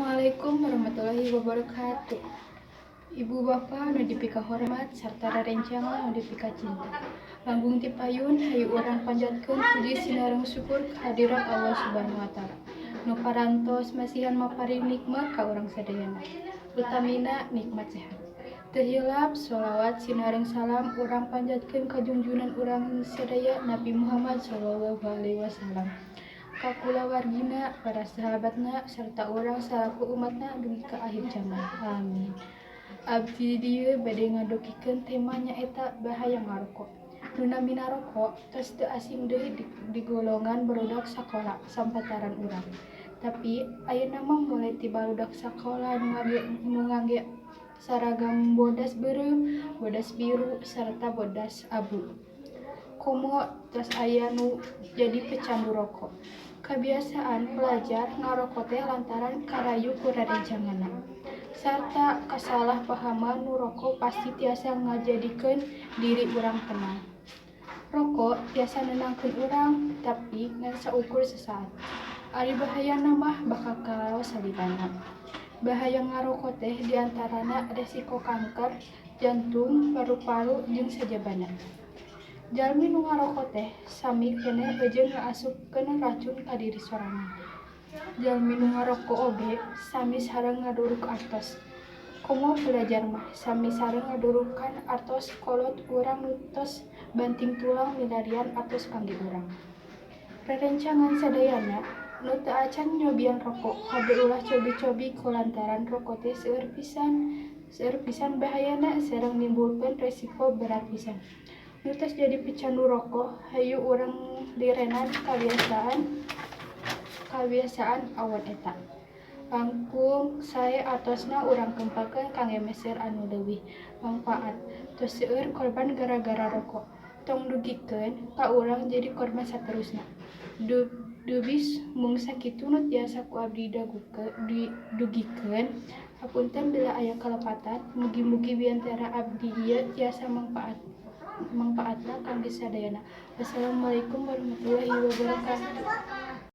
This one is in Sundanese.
Assalamualaikum warahmatullahi wabarakatuh. Ibu bapak nu dipikahormat sarta rerencangan nu dipikacinta. Langkung ti payun, hayu urang panjatkeun puji sinareng syukur kehadirat Allah Subhanahu wa Taala. Nu parantos masihan maparin nikmat ka urang sadayana. Utamina nikmat sehat. Teu hilap sholawat sinareng salam urang panjatkeun ka junjunan urang sadaya, Nabi Muhammad sallallahu alaihi wasallam, ka kulawargina, para sahabatna, serta urang salaku umatna dugi ka akhir zaman. Amin. Abdi di dieu bade ngadugikeun tema, nyaeta bahaya ngarokok. Nu namina rokok tos teu asing deui di golongan barudak sakola sapantaran urang. Tapi ayeuna mah mulai ti barudak sakola nu ngangge saragam bodas beureum, bodas biru, sarta bodas abu. Komo tos aya nu jadi pecandu rokok. Kabiasaan pelajar ngarokok teh lantaran karayu ku rerencanganna. Sarta kasalahpahaman nu rokok pasti tiasa ngajadikeun diri urang tenang. Rokok tiasa nenangkeun urang, tapi ngan saukur sasaat. Ari bahayana mah bakal karaos salilana. Bahaya ngarokok teh diantarana resiko kanker, jantung, paru-paru, jeung sajabana. Jalmi nu ngarokok teh sami keneh jeung ngaasupkeun racun ka diri sorangan. Jalmi nu ngarokok oge sami sareng ngaduruk artos. Komo pelajar mah sami sareng ngadurukan artos kolot urang nu tos banting tulang milarian artos kangge urang. Rerencangan sadayana nu teu acan nyobian rokok, kade ulah cobi-cobi kulantaran rokok teh seueur pisan bahayana sareng nimbulkeun resiko berat pisan. Nu tos jadi pecandu rokok, hayu urang lirenan kabiasaan awon eta. Langkung sae artosna urang kempelkeun kangge meser anu leuwih mangpaat. Tos seueur korban gara-gara rokok. Tong dugikeun ka urang jadi korban saterusna. Dubis mung sakitu nu tiasa ku abdi dugikeun. Hapunten bila aya kalepatan. Mugi-mugi biantara abdi ieu tiasa mangpaatna kangge sadayana. Wassalamualaikum warahmatullahi wabarakatuh.